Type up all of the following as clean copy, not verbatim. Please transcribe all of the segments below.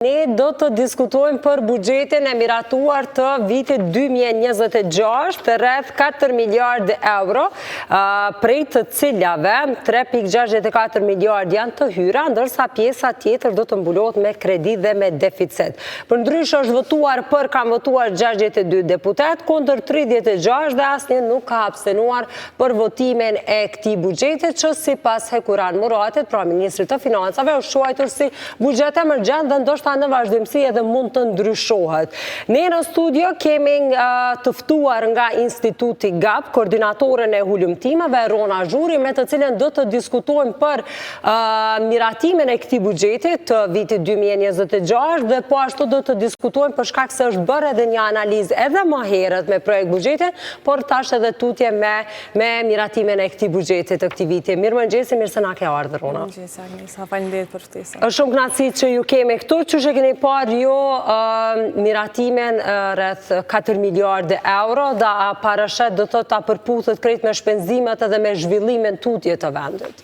Ne do të diskutojmë për buxhetin e miratuar të vitit 2026, rreth 4 miliard euro, prej të cilave 3.64 miliard janë të hyra, ndërsa pjesa tjetër do të mbulohet me kredi dhe me deficit. Përndryshe është votuar për kanë votuar 62 deputetë, kundër 36 dhe asnjë nuk ka abstenuar për votimin e këtij buxheti që sipas Hekuran Muratit, pra ministrit të Financave, është quajtur si buxhet emergjent dhe ndoshta në vazhdimësi edhe mund të ndryshohet. Ne në studio kemi të ftuar nga Instituti GAP, koordinatoren e hulumtimeve, Rona Zhuri, me të cilën do të diskutojmë për miratimin e këtij buxheti të vitit 2026 dhe po ashtu do të diskutojmë për shkak se është bërë edhe një analizë edhe më herët me projekt buxhetin, por tash edhe tutje me me miratimin e këtij buxheti të këtij viti. Mirëmëngjesi, mirë se na ke ardhur Rona. Mirëmëngjesi Agnesa, faleminderit për ftesën. Është shumë kënaqësi që ju kemi këtu, qysh e keni parë ju miratimin rreth 4 miliardë euro dhe a parashet do të thotë a përputhet krejt me shpenzimet edhe me zhvillimin tutje të vendit.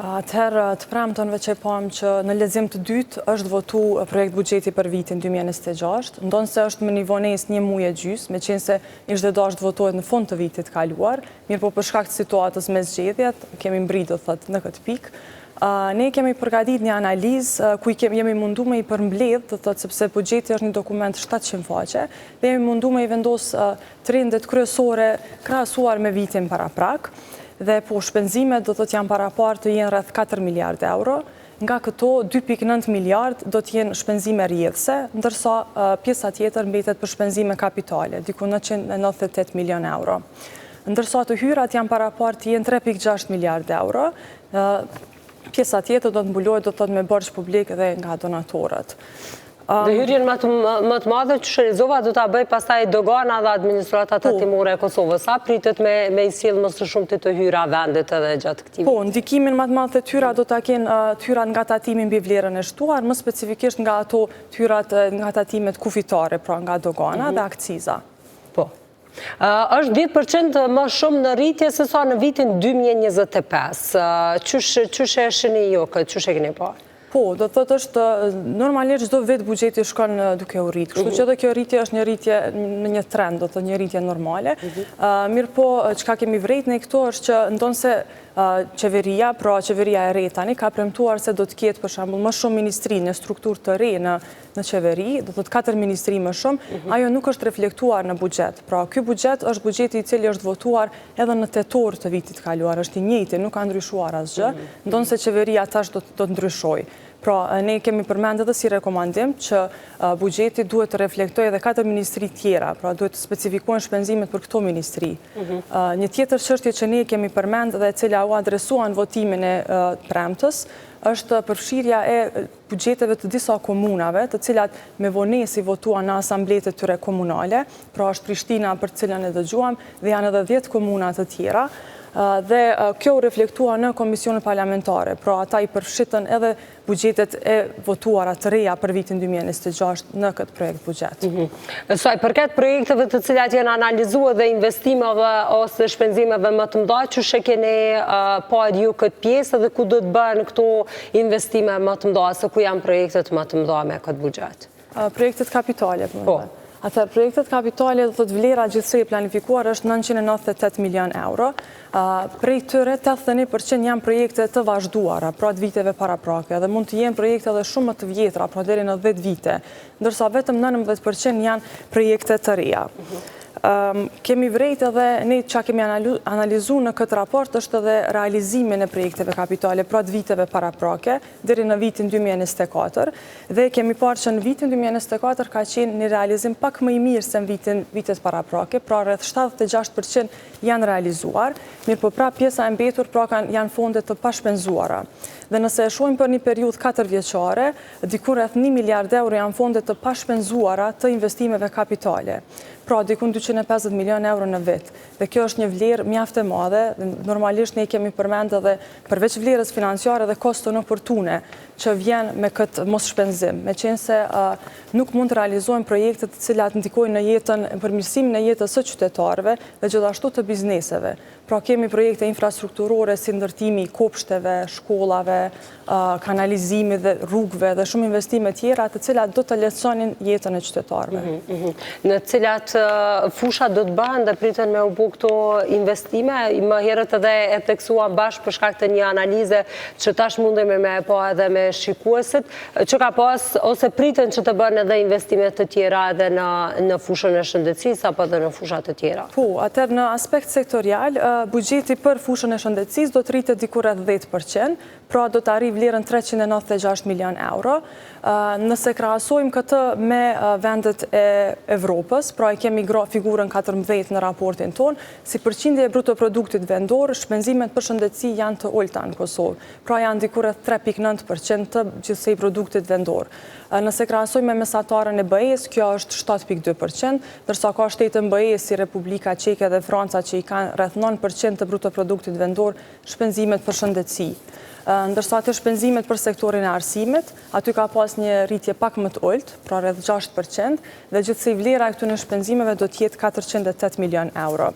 Atëherë, të premten veç e pamë që në lexim të dytë është votu projekt buxheti për vitin 2026, ndonëse është me një vonesë një muj e gjysë, meqenëse ishte dashtë të votohet në fund të vitit të kaluar, mirëpo për shkak të situatës me zgjedhjet, kemi mbri do thotë në këtë pikë. Ne kemi përgatit një analizë ku jemi mundu me i përmbledh, do thotë sepse buxheti është një dokument 700 faqe, dhe jemi mundu me i vendos trendet kryesore krahasuar me vitin paraprak. Dhe po shpenzimet do thotë janë paraparë të jenë rreth 4 miliard euro. Nga këto 2.9 miliard do të jenë shpenzime rrjedhëse, ndërsa pjesa tjetër mbetet për shpenzime kapitale, diku 998 milion euro. Ndërsa të hyrat janë paraparë të jenë 3.6 miliard euro, pjesa tjetër do të mbulohet do të thotë me borxh publik dhe nga donatorët. Dhe hyrjen më të madhe që e lexova do ta bëj pastaj dogana dhe administrata po. tatimore e Kosovës. Sa pritet me i sjell më së shumti të hyra vendit edhe gjatë këtij Po, ndikimin më të madh të hyra do ta kenë të hyrat nga tatimi mbi vlerën e shtuar, më specifikisht nga ato të hyrat nga tatimet kufitare, pra nga dogana mhm. dhe akciza. Po. Është 10% më shumë në rritje se sa në vitin 2025. Qysh e shihni ju këtë, qysh e keni parë? Po, do të thotë është normalisht çdo vit buxheti shkon duke u rritë. Kështu që mhm. edhe kjo rritje është një rritje në një trend, do të thotë një rritje normale. Mhm. Mirëpo, çka kemi vrejt ne këtu është që ndonëse qeveria, pra qeveria e re tani ka premtuar se do të ketë për shembull më shumë ministri në strukturë të re në në qeveri, do të thotë katër ministri më shumë, mhm. ajo nuk është reflektuar në buxhet. Pra, ky buxhet është buxheti i cili është votuar edhe në tetor të vitit të kaluar, është i njëjti, nuk ka ndryshuar asgjë, mhm. ndonëse qeveria tash do të ndryshojë. Pra, ne kemi përmend edhe si rekomandim që buxheti duhet të reflektojë edhe katër ministri tjera, pra duhet të specifikohen shpenzimet për këto ministri. Mhm. Një tjetër çështje që ne kemi përmend dhe e cila u adresua në votimin e premtes, është përfshirja e buxheteve të disa komunave, të cilat me vonesë i votuan në asambletë e tyre komunale, pra është Prishtina për të cilën e dëgjuam dhe janë edhe 10 komuna të tjera, dhe kjo u reflektua në komisionet parlamentare, pra ata i përfshitën edhe buxhetet e votuara të reja për vitin 2026 në këtë projekt buxhet. Mhm. Sa i përket projekteve të cilat janë analizuar dhe investimeve ose shpenzimeve më të mëdha, qysh e keni parë ju këtë pjesë dhe ku do të bëhen këto investime më të mëdha, se ku janë projektet më të mëdha me këtë buxhet? Projektet kapitale, po. Po. Atëherë, projektet kapitale, do thotë vlera gjithsej e planifikuar është 998 milion euro. Prej tyre, 81% janë projekte të vazhduara, pra të viteve paraprake, dhe mund të jenë projekte edhe shumë më të vjetra, pra deri në 10 vite, ndërsa vetëm 19% janë projekte të reja. Mhm. Kemi vrejt edhe ne që kemi analizu në këtë raport është edhe realizimin e projekteve kapitale, pra të viteve paraprake, deri në vitin 2024, dhe kemi parë që në vitin 2024 ka qenë një realizim pak më i mirë se në vitin vitet paraprake, pra rreth 76% janë realizuar, mirëpo pra pjesa e mbetur pra janë fonde të pashpenzuara. Dhe nëse e shohim për një periudhë 4 vjeçare, diku rreth 1 miliard euro janë fonde të pashpenzuara të investimeve kapitale. Pra, diku 250 milion euro në vit. Dhe kjo është një vlerë mjaft e madhe, normalisht ne kemi përmend edhe përveç vlerës financiare dhe koston oportune që vjen me këtë mosshpenzim, meqenëse nuk mund të realizohen projekte të cilat ndikojnë në jetën, përmirësimin e jetës së qytetarëve dhe gjithashtu të bizneseve. Pra kemi projekte infrastrukturore si ndërtimi i kopshteve, shkollave, kanalizimit dhe rrugëve dhe shumë investime tjera të cilat do të lehtësonin jetën e qytetarëve. Mhm, mhm. Në cilat fusha do të bëhen dhe priten me u bu këto investime? Më herët edhe e theksuam bashkë për shkak të një analize që tash mundemi me e pa edhe me shikuesit, që ka pas ose priten që të bëhen edhe investime të tjera edhe në fushën e shëndetësisë apo edhe në fusha të tjera. Po, atëherë në aspekt sektorial, buxheti për fushën e shëndetësisë do të rritet diku rreth 10%, pra do të arrijë vlerën 396 milion euro. Nëse krahasojmë këtë me vendet e Evropës, pra e kemi figurën 14 në raportin tonë, si përqindje e bruto produktit vendor, shpenzimet për shëndetësi janë të ulta në Kosovë. Pra janë diku rreth 3.9% të gjithsej produktit vendor. Nëse krahasojmë me mesataren e BE-së, kjo është 7.2%, ndërsa ka shtete në BE si Republika Çeke dhe Franca që i kanë rreth 9% të bruto produktit vendor shpenzimet për shëndetësi. Ndërsa te shpenzimet për sektorin e arsimit, aty ka pas një rritje pak më të ulët, pra rreth 6%, dhe gjithsej vlera e këtyre shpenzimeve do të jetë 408 milion euro.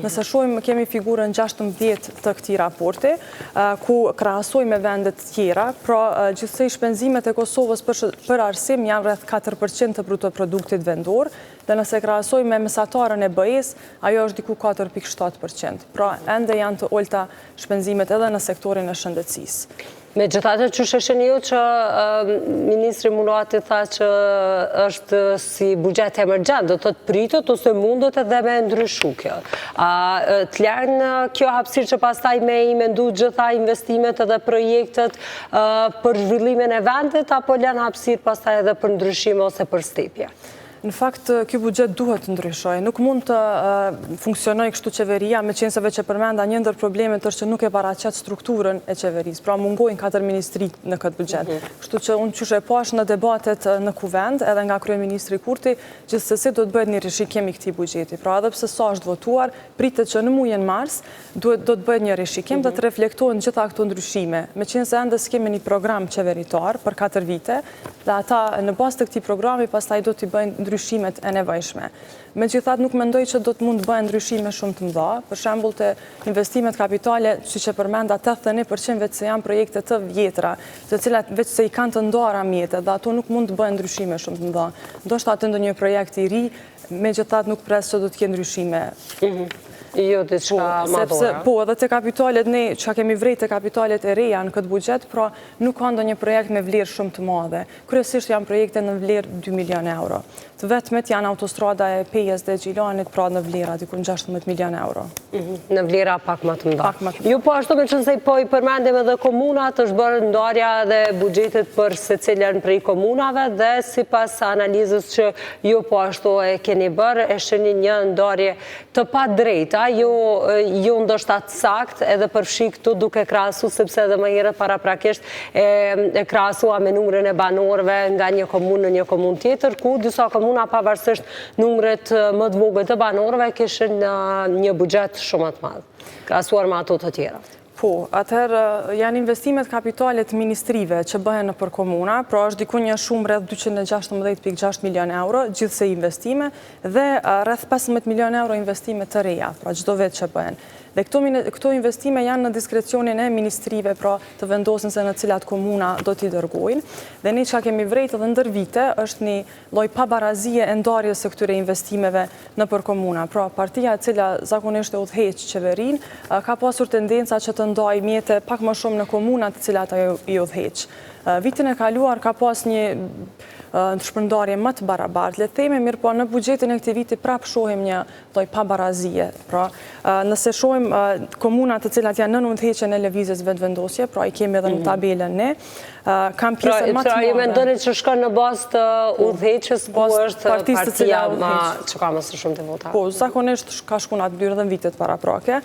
Nëse shohim, kemi figurën 16 të këtij raporti, ku krahasojmë me vendet tjera, pra gjithsej shpenzimet e Kosovës për arsim janë rreth 4% të bruto produktit vendor, dhe nëse krahasojmë me mesataren e BE-së, ajo është diku 4.7%. Pra, ende janë të ulta shpenzimet edhe në sektorin e shëndetësisë. Megjithatë, qysh e shihni ju që Ministri Murati tha që është si buxhet emergjent, do të thotë pritet ose mundet edhe me ndryshu kjo. A të len kjo hapësirë që pastaj me i mendu gjitha investimet edhe projektet për zhvillimin e vendit, apo len hapësirë pastaj edhe për ndryshime ose për stepje? Në fakt, ky buxhet duhet të ndryshojë. Nuk mund të funksionojë kështu qeveria, meqenëse veç e përmenda, një ndër problemet është që nuk e paraqet strukturën e qeverisë. Pra mungojnë katër ministri në këtë buxhet. Mhm. Kështu që unë qysh e pashë në debatet në kuvend, edhe nga kryeministri Kurti, gjithsesi do të bëhet një rishikim i këtij buxheti. Pra edhe pse sa është votuar, pritet që në mujin mars duhet do të bëhet një rishikim dhe të mhm. reflektohen gjitha këto ndryshime. Meqenëse ende s'kemi një program qeveritar për 4 vite, dhe ata në bazë të këtij programi pastaj do t'i bëjnë ndryshimet e nevojshme. Megjithatë nuk mendoj që do të mund të bëhen ndryshime shumë të mëdha, për shembull te investimet kapitale, siç e përmenda, 81% veç se janë projekte të vjetra, të cilat veç se i kanë të ndara mjetet dhe ato nuk mund të bëhen ndryshime shumë të mëdha. Ndoshta te ndonjë projekt i ri, megjithatë nuk pres që do të ketë ndryshime. Mhm. Jo, diçka po, madhore. Po, edhe te kapitalet, ne çka kemi vrejt te kapitalet e reja në këtë buxhet, pra nuk ka ndonjë projekt me vlerë shumë të madhe. Kryesisht janë projekte në vlerë 2 milion euro. Të vetmet janë autostrada e Pejës dhe Gjilanit, pra në vlera diku 16 milion euro. Mhm, në vlera pak më të mëdha. Pak më të mëdha. Ju po ashtu meqenëse po i përmendim edhe komunat, është bërë ndarja dhe buxhetit për secilën prej komunave dhe sipas analizës që Ju po ashtu e keni bërë, e shihni një ndarje të padrejta, jo, jo ndoshta të saktë, edhe përfshi këtu duke krahasu, sepse edhe më herët paraprakisht e, e krahasua me numrin e banorëve nga një komunë në një komunë tjetër, ku disa komuna pavarësisht numrit më të vogël të banorëve kishin një buxhet shumë më të madh, krahasuar me ato të tjera. Po, atëherë janë investimet kapitale të ministrive që bëhen nëpër komuna, pra është diku një shumë rreth 216.6 milion euro, gjithsej investime, dhe rreth 15 milion euro investime të reja, pra çdo vit që bëhen. Dhe këto, këto investime janë në diskrecionin e ministrive, pra të vendosin se në cilat komuna do t'i dërgojnë. Dhe ne çka kemi vrejt edhe ndër vite, është një lloj pabarazie e ndarjes së këtyre investimeve nëpër komuna. Pra, partia e cila zakonisht e udhëheq qeverinë, ka pasur tendenca që të ndajë mjete pak më shumë në komunat të cilat ajo i udhëheq. Vitin e kaluar ka pas një shpërndarje më të barabartë, le të themi, mirëpo në buxhetin e këtij viti prapë shohim një lloj pabarazie. Pra, nëse shohim komunat të cilat janë nën udhëheqjen e Lëvizjes Vetëvendosje, pra i kemi edhe në mhm. tabelën ne, kanë pra, pjesën më të pra, madhe. Pra, ju mendoni që shkon në bazë të po, udhëheqjes ku është partia ma që ka më së shumti vota? Po, zakonisht ka shku në atë mënyrë edhe në vitet paraprake.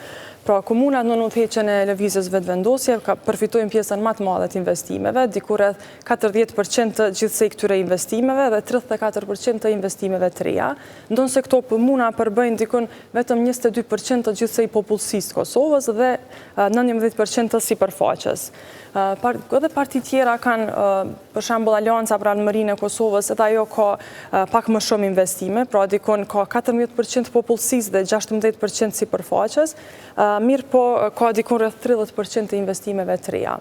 Pra, komunat nën udhëheqjen e Lëvizjes Vetëvendosje përfitojnë pjesën më të madhe të investimeve, diku rreth 40% të gjithsej këtyre investimeve. investimeve dhe 34% të investimeve të reja. Ndonëse këto komuna përbëjnë dikun vetëm 22% të gjithsej popullsisë të Kosovës dhe 19% të sipërfaqes. Edhe partitë tjera kanë, për shembull Aleanca për Ardhmërinë e Kosovës, edhe ajo ka pak më shumë investime, pra dikun ka 14% të popullsisë dhe 16% sipërfaqes, mirëpo ka dikun rreth 30% të investimeve të reja.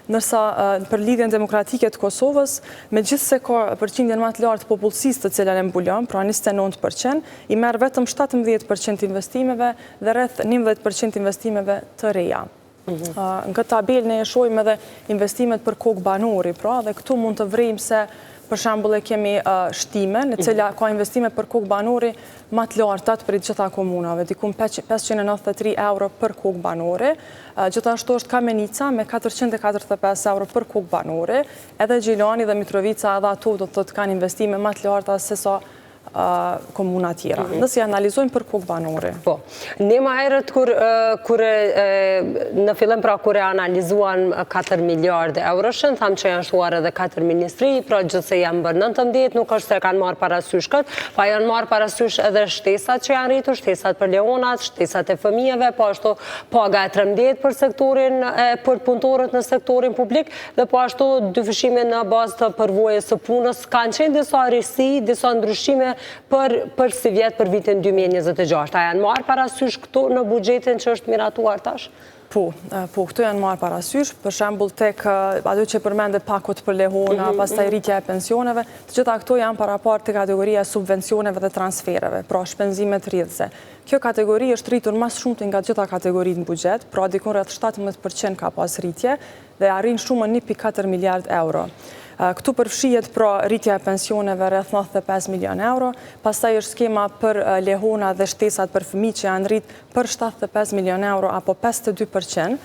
Ndërsa për Lidhjen Demokratike të Kosovës, megjithëse ka përqindjen më të lartë të popullsisë të cilën e mbulon, pra 29%, i merr vetëm 17% të investimeve dhe rreth 11% investimeve të reja. Mhm. Në këtë tabelë ne e shohim edhe investimet për kokë banori, pra dhe këtu mund të vrejmë se për shembull e kemi Shtimen, e cila mhm. ka investime për kokë banori ma të lartat prej të gjitha komunave, dikun 593 euro për kokë banori. Gjithashtu është Kamenica me 445 euro për kokë banori, edhe Gjilani dhe Mitrovica edhe ato do të thotë kanë investime ma të larta se sa komuna tjera. Mhm. Nëse i analizojmë për kokë banori. Po. Ne ma herët kur, kur në fillim pra kur e analizuam 4 miliard euroshën, thamë që janë shtuar edhe 4 ministri, pra gjithsej janë bërë 19, nuk është se kanë marrë parasysh këtë, pa janë marrë parasysh edhe shtesat që janë rritur, shtesat për lehonat, shtesat e fëmijëve, po ashtu paga e 13 për sektorin, për punëtorët në sektorin publik, dhe po ashtu dyfishimi në bazë të përvojës së punës, kanë qenë disa risi, disa ndryshime për, për sivjet për vitin 2026. A janë marrë parasysh këto në buxhetin që është miratuar tash? Po, po, këto janë marrë parasysh, për shembull tek ato që përmende pakot për lehona, mhm, pastaj mhm. rritja e pensioneve, të gjitha këto janë paraparë te kategoria e subvencioneve dhe transfereve, pra shpenzimet rrjedhëse. Kjo kategori është rritur ma së shumti nga të gjitha kategoritë në buxhet, pra dikun rreth 17% ka pas rritje, dhe arrin shumën 1.4 miliard euro. Këtu përfshihet pra rritja e pensioneve rreth 95 milion euro, pastaj është skema për lehona dhe shtesat për fëmijë që janë rrit për 75 milion euro apo 52%,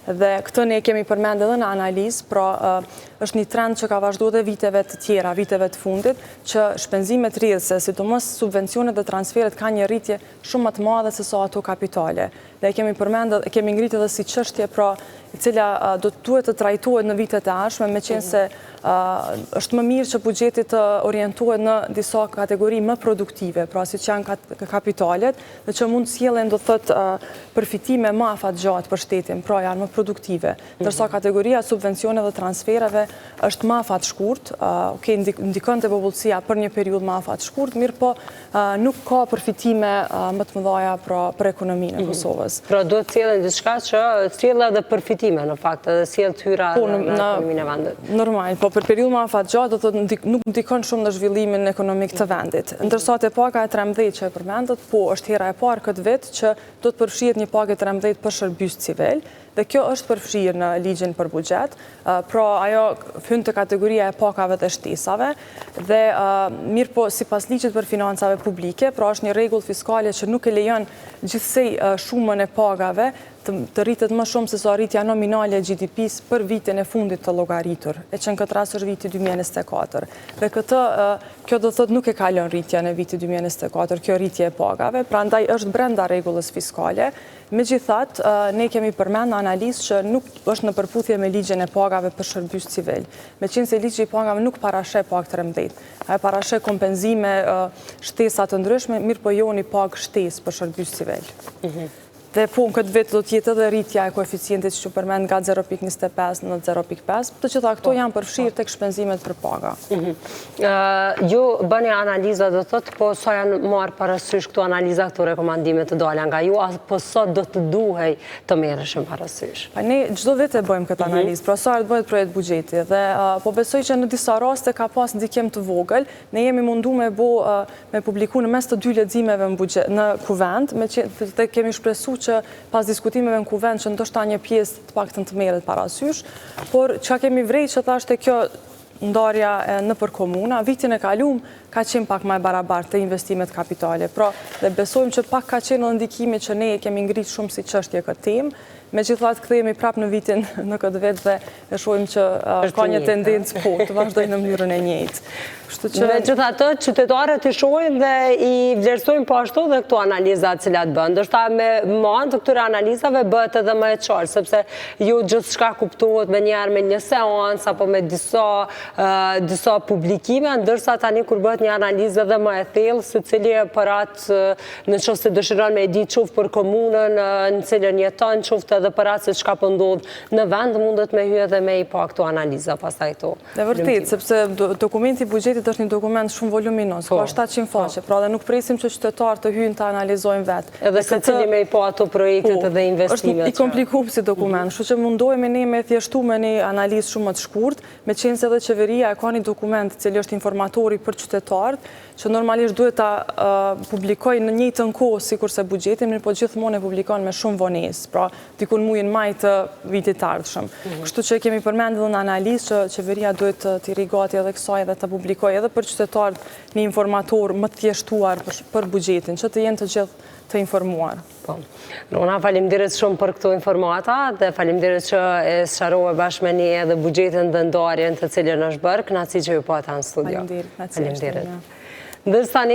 dhe këtë ne kemi përmend edhe në analizë, pra është një trend që ka vazhdu edhe viteve të tjera, viteve të fundit, që shpenzimet rrjedhëse, sidomos subvencionet dhe transferet kanë një rritje shumë më të madhe se sa ato kapitale. Dhe e kemi përmend, e kemi ngritë edhe si çështje, pra, e cila do të duhet të trajtohet në vitet e ardhshme, meqenëse është më mirë që buxheti të orientohet në disa kategori më produktive, pra siç janë kapitalet, dhe që mund të sjellin, do të thotë, përfitime më afatgjatë për shtetin, pra janë më produktive. Ndërsa mhm. kategoria subvencioneve dhe transfereve është më afatshkurt, ok, ndikon te popullsia për një periudhë më afatshkurt, mirëpo nuk ka përfitime më të mëdhaja pra për ekonominë e mhm. Kosovës. Pra duhet të sjellin diçka që sjell edhe përfitime në fakt, edhe sjell të hyra po, në ekonominë e vendit. Normal, po për periudhë më afatgjatë do të thotë nuk ndikon shumë në zhvillimin ekonomik të vendit. Ndërsa te paga e 13 që e përmendët, po është hera e parë këtë vit që do të përfshihet një pagë e 13 për shërbyes civil, dhe kjo është përfshirë në ligjin për buxhet, pra ajo hyn te kategoria e pagave dhe shtesave, dhe mirëpo sipas ligjit për financave publike, pra është një rregull fiskale që nuk e lejon gjithsej shumën e pagave të rritet më shumë se sa rritja nominale e GDP-së për vitin e fundit të llogaritur, e që në këtë rast është viti 2024. Dhe këtë, kjo do thotë nuk e kalon rritjen e vitit 2024, kjo rritje e pagave, prandaj është brenda rregullës fiskale, Megjithatë, ne kemi përmend në analizë që nuk është në përputhje me ligjin e pagave për shërbyes civil. Meqenëse ligji i pagave nuk parasheh pagë 13. Ai parasheh kompenzime, shtesa të ndryshme, mirëpo jo një pagë shtesë për shërbyes civil. Mhm. Dhe po, në këtë vit do të jetë edhe rritja e koeficientit që u përmend nga 0.25 në 0.5. Të gjitha këto po, janë përfshirë po. tek shpenzimet për paga. Mhm. Ju bëni analiza do të thotë, po sa janë marrë parasysh këto analiza, këto rekomandime të dala nga ju, apo sa do të duhej të merreshin parasysh? Pa ne çdo vit e bëjmë këtë mhm. analizë, pra sa herë të bëhet projekt buxheti dhe po besoj që në disa raste ka pas ndikim të vogël, ne jemi mundu me bo, me publiku në mes të dy leximeve në buxhet, në kuvend, me që dhe kemi shpresu që pas diskutimeve në kuvend që ndoshta një pjesë të paktën të merret parasysh, por çka kemi vrejt që thashë te kjo ndarja nëpër komuna, vitin e kalum ka qenë pak ma e barabartë te investimet kapitale. Pra, dhe besojmë që pak ka qenë edhe ndikimi që ne e kemi ngritë shumë si çështje këtë temë, Megjithatë kthehemi prapë në vitin në këtë vit dhe e shohim që ka një tendencë po të vazhdojë në mënyrën e njëjtë. Kështu që Megjithatë, qytetarët i shohin dhe i vlerësojnë po ashtu dhe këto analiza të cilat bëhen. Ndoshta me anë të këtyre analizave bëhet edhe më e qartë, sepse jo gjithçka kuptohet menjëherë me një seancë apo me disa disa publikime, ndërsa tani kur bëhet një analizë edhe më e thellë, secili për atë në qoftë se dëshiron me e ditë qoftë për komunën në cilën jeton, qoftë edhe për atë se çka po ndodh në vend, mundet me hy edhe me i pa këto analiza pastaj këto. E vërtetë, sepse dokumenti i buxhetit është një dokument shumë voluminoz, ka 700 po. faqe, pra dhe nuk presim që qytetarët të hyjnë të analizojnë vetë. Edhe secili me i pa ato projektet po, edhe investimet. Është i komplikuar si dokument, kështu që mundohemi ne me thjeshtu me një analizë shumë më të shkurt, meqenëse edhe qeveria e ka një dokument i cili është informatori për qytetarët, që normalisht duhet ta publikojë në njëjtën kohë sikurse buxhetin, mirëpo gjithmonë e publikon me shumë vonesë, pra diku në mujin maj të vitit të ardhshëm. Mhm. Kështu që kemi përmend edhe në analizë që qeveria duhet t'i rrijë gati edhe kësaj dhe të publikojë edhe për qytetarët një informator më të thjeshtuar për buxhetin, që të jenë të gjithë të informuar. Po. Rona, faleminderit shumë për këto informata dhe faleminderit që e sqarove bashkë me ne edhe buxhetin dhe ndarjen të cilën është bërë. Kënaqësi që ju pata në studio. Faleminderit. Faleminderit. Ndërsa ne.